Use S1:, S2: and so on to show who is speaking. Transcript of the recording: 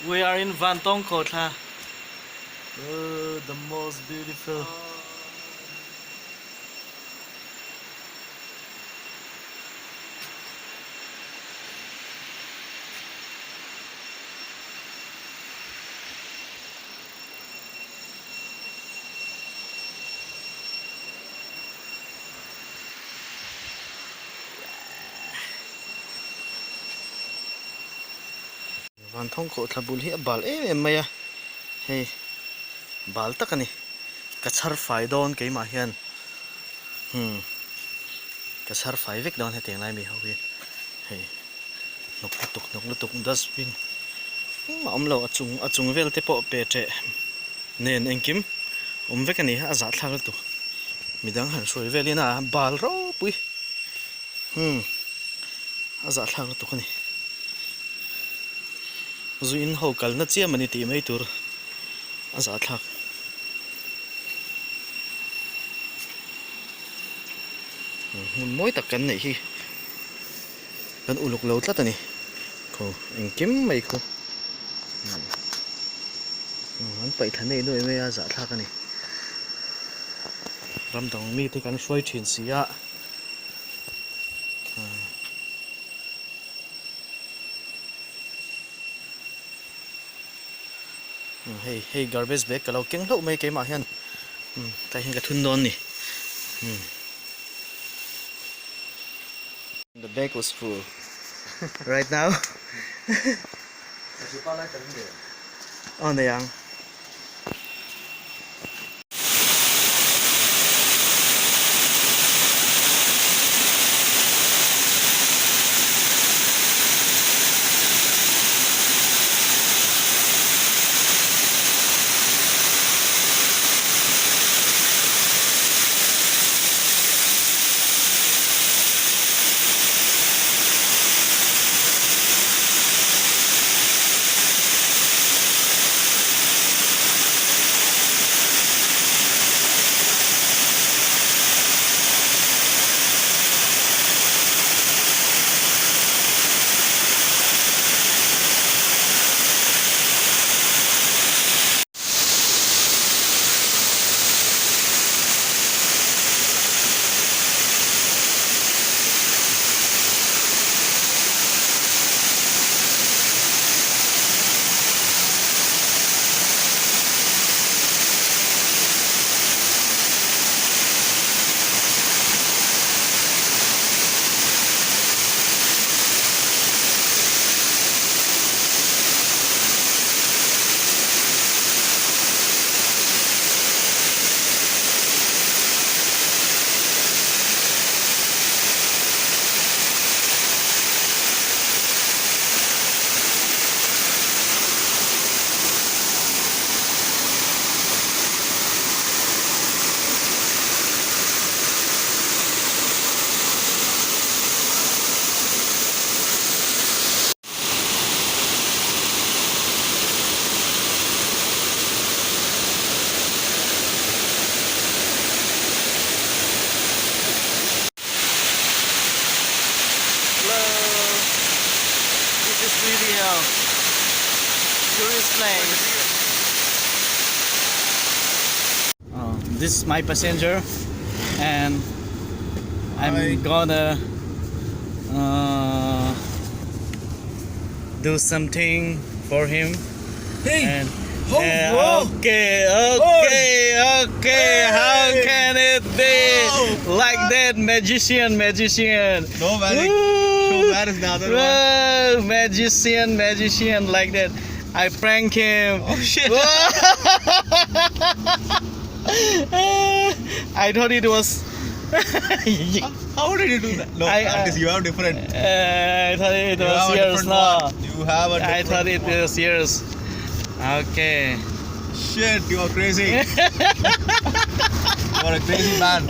S1: We are in Vantawng Khawthla. Oh, the most beautiful. Vanthawng khawhthla bul hi a bal em em mai a, hei bal tak a ni. Ka chhar fai dawn keimah hian hmm ka chhar fai vek dawn hetiang lai mi ho hi hei hnawk lutuk hnawk lutuk dustbin engmah a awm lo a chung a chung vel te pawh pe teh nen engkim awm vek a ni a zahthlak lutuk midang han hruai velin a bal ropui hmm a zahthlak lutuk a ni. Zu in ho kalna chiam a ni tih mai tur a zahthlak. Hmun mawi tak kan neih hi kan uluk lo tlat a ni. Khaw engkim mai khu an paih thla nei nuai mai a zahthlak a ni. Ram dang mite kan hruai thin si a. Hei hei garbage bag ka lo keng hlauh mai keimah hian umm tlai hian ka thun dawn a ni umm The bag was full right now Aw nei ang. Hello, this is really a tourist place. This is my passenger and I'm
S2: Hi.
S1: gonna uh, do something for him.
S2: Hey!
S1: And
S2: Ho,
S1: yeah,
S2: bro!
S1: okay, okay, okay. How
S2: Hey!
S1: can it be
S2: Oh!
S1: like that, magician, magician?
S2: No magic. Show where is the other one?
S1: Whoa, magician, magician, like that. I prank him.
S2: Oh shit!
S1: I thought it was.
S2: How did you do that? No,
S1: I-
S2: artist, you have different.
S1: I thought it
S2: You
S1: was
S2: have a
S1: yours.
S2: different
S1: No,
S2: one. You have a
S1: I
S2: different
S1: thought it
S2: one.
S1: was yours. Okay.
S2: Shit, you are crazy. you are a crazy man.